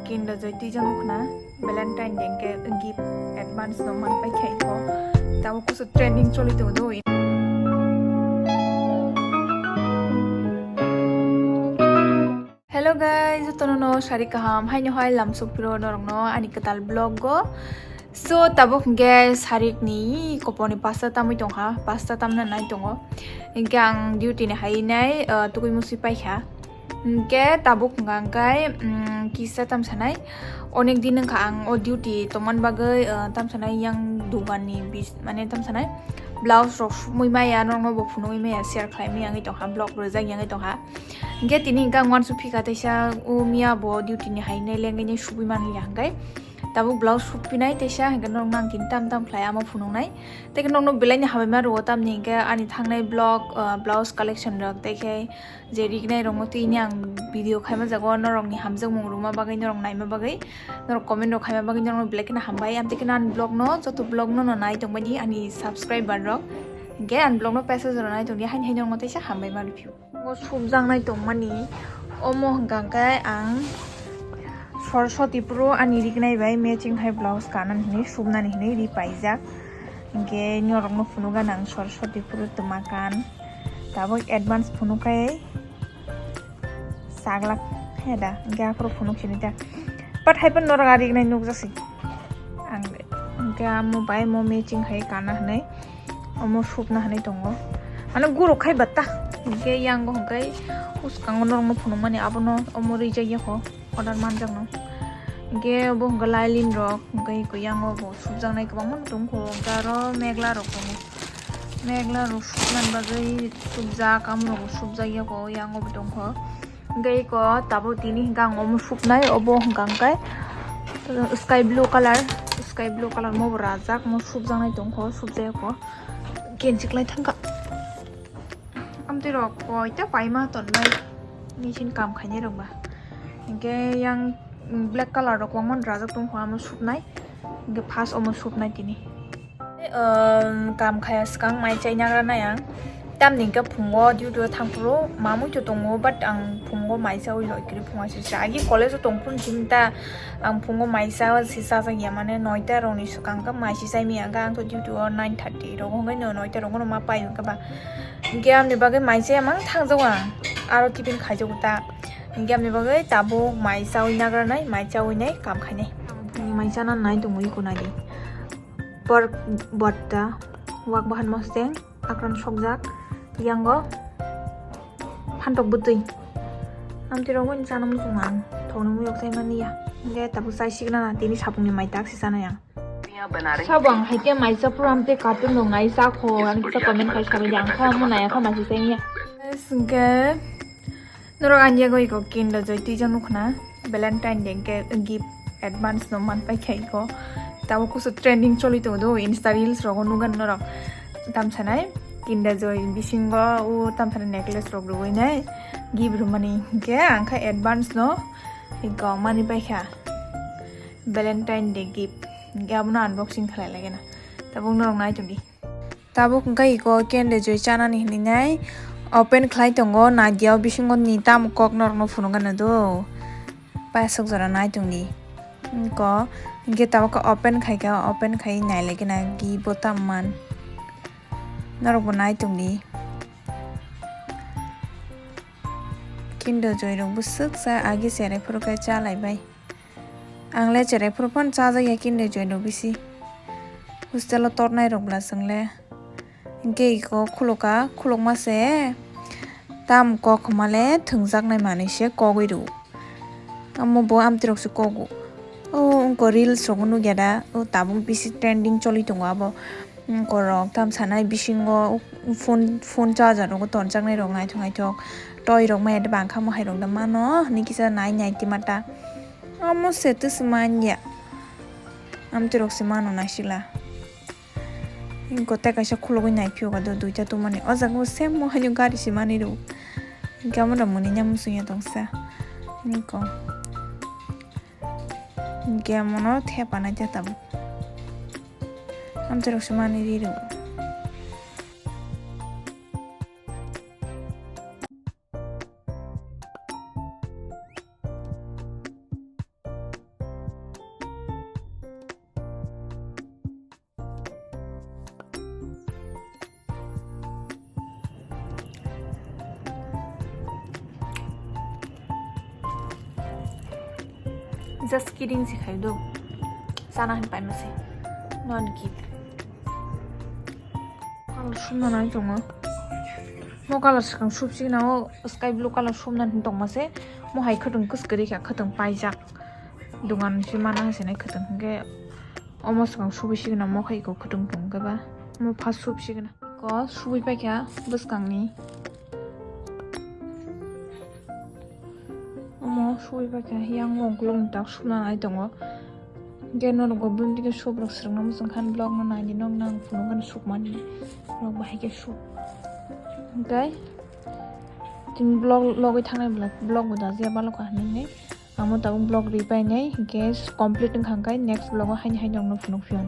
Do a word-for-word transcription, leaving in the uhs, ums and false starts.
Kinder Joy twijang wngkha na, Valentine Day hwnkhe gift advance no manpai khe iko. Tabuk kusu trending choli tongo do. Hello guys, jotono no sari kaham, haino hai lamsok phiro norokno ani kwtal vlog go. So, tabuk hwnkhe sarik ni kopor ni pasta tamwi tongkha, pasta tamna nai tongo. Hwnkhe ang duty ni hai nai, uh, tugui musui paikha. Hwnkhe tabuk hwnkha hwnkhe, um, kisa tamsanai. Onek din wngkha ang o duty tongmani bagwi, uh, tamsanai yang dugan ni bis-, mane tamsanai blouse rok sukmui maya, norokno bo phunugui maya, share khlaimui wngwi tongkha, vlog rwjak wngwi tongkha. Hwnkhe tini hwnkhe ang uansuk phika teisa o miya bo duty ni hai nai lengwi nai sugui manliya hwnkhe. Tabuk blouse sukpinai teisa hwnkhe norokno ang tini tam tam khlai ama phunuknai. Tei khe norokno belai ni hambai ma rwo tamni hwnkhe ani thangnai vlog, ah, blouse collection rok tei khe je rignai rokno tini ang video khaima jago norokni hamjakmung rwma bagwi, norok naima bagwi, norok comment rok khaima bagwi norokno belai kheno hambai. Amtwi kheno ani vlog no, joto vlog no no nai tongmani ani subscriber rok. Hwnkhe ani vlog no paisa jora nai tongdi, haini hai norokno teisa hambai ma rw phio. Bo subjaknai tongmani, omo hwnkha khe ang Saraswati Pro ani rignai bai matching hai blouse kanani hinwi subnani hinwi ri paijak. Hwnkhe norokno phunukgana ang Saraswati Pro twma kan. Tabuk advance phunukkhai saglak he da, hwnkhe aphuru phunuk sini ta. But hai phano norok a rignai nukjak si. Ang hwnkhe amo bai mo matching hai kana hinwi. Omo supna hinwi tongo. Mane guruk khai bata. Hwnkhe yango hwnkhe uskango norokno phunukmani abono omo rijak yako order manjakno. Hwnkhe obo hwnkhe lailin rok hwnkhe yango bo supjaknai kwbangma tongkho. Hwnkhe aro megla rok tongo. Megla rok supnani bagwi supjak, amorokbo supjak yako yango bo tongkho. Hwnkhe iko tabuk tini hwnkhe ang omo supnai, obo hwnkha hwnkhe sky blue colour, sky blue colour mo bo rajak, mo supjaknai tongkho, supjak yako. Kenchik lai thangkha. Amtwi rok koi ta paima tonmai. Machine kam khainai rok ba. Hwnkhe yang black colour rok kwbangma rajak tongkho, amo supnai. Hwnkhe first omo supnai tini. Ehm, kam khaya swkang mai chai nagra nai ang. Tamni hwnkhe phungo duty o thangphuru mamui to tongo, but ang phungo mai chaui loi kwrwi phungo se agi college o tongphuru chini ta ang phungo mai cha se chajak ya, mane noita rokni swkang khe mai se chai maya, ang to duty o nine thirty rogo hwnkhe no noita rogo no ma pai hwnkhe ba. Hwnkhe amni bagwi mai chaya mang thangjago ang, aro tiffin khaijago ta. Hwnkhe amni bagwi tabuk mai chaui nagra nai, mai chaui nai kam khainai. Phungni mai chana nai tongwi kunadi. Pork botta, wak bahan mosdeng, akran sokjak, yango phantok bwtwi. Amtwi rok bai chana muchung ang, thokni muyok chai mani ya. Hwnkhe tabuk chai signa na, tini sapungni mai tak se chana yang. Sabo ang hai khe mai cha pura amtwi cartoon rok nai cha kho, ang kisa comment khai sabai di, ang kha mo nai kha mai se chai ya. Hwnkhe Norok ani yago iko Kinder Joy twijak nukna, Valentine Day hwnkhe gift advance no manpai kha iko. Tabuk kusu trending choli tongo do, Insta reels rogo nukgani norok. Tamsanai Kinder Joy bisingo o tamsanai necklace rok rwui nai gift rwmani hwnkhe ang kha advance no iko mani paikha Valentine Day gift. Hwnkhe abono unboxing khlai lagena. Tabuk norok nai tongdi. Tabuk hwnkhe iko Kinder Joy chanani hinwi nai open khlai tongo, naidia o bisingo ni tamo kok norokno phunukgana do. Paisok jora nai tongdi. Iko hwnkhe tabuk khe open khaikha, open khai nai laikhena gift bo tamo man. Norokbo nai tongdi. Kinder Joy rok bwswk cha agi cherai phuru khe cha lai bai. Ang le cherai phuru phano chajak ya Kinder Joy no bisi. Hostel o tornai rok bwla chwng le. Hwnkhe iko khulukha, khulukma se tam kok hwnma le thwngjaknai manwi se kogwi rw. Amo bo amtwi rok se kogo. O wngkha reels rok nukya da, o tabuk bisi trending choli tongo abo. Borok tam sanai bisingo phone, phone charger rogo tonjaknai rok naithok naithok. Toy rok maya de bangkha mohai rok da mano hinwi kisa nai nai twima ta. Amo se tw se manya. Amtwi rok se mano naisila. Gote kaisa khulugwi nai phiyok do duita tongmani. O jaga o same mohai ni gari se mani rok. Hinkhe amo da muni nya muchungya tongsa. Niko. Hinkhe amono thepa nai ta tabuk. Amtwi rok se mani ri rw. Just kidding si khai do. Sana hin pai masi. Non kid. Color sumna nai tongo. Mo color swkang sup signa o sky blue color sumna hin tong mase. Mo hai khwtwng kwskwrwi kha, khwtwng paijak. Dungan si mana hasinai khwtwng hwnkhe omo swkang subui signa mo khai ko khwtwng tong khe ba. Mo first sup signa. Ko subui paikha bwskangni. Omo subui paikha yang ukulok tak subna nai tongo. Hwnkhe norok bo bini dige sup rok swrwngna muchung khan vlog no naidi nok nang phunuk gana sukmani. Norok bahai khe sup. Hwnkhe tin vlog logwi thangnai vlog bo dajiya balokha hinwi. Amo tabuk vlog ripainai hwnkhe complete wngkha hwnkhe next vlog o haini haini rokno phunuk phiyo.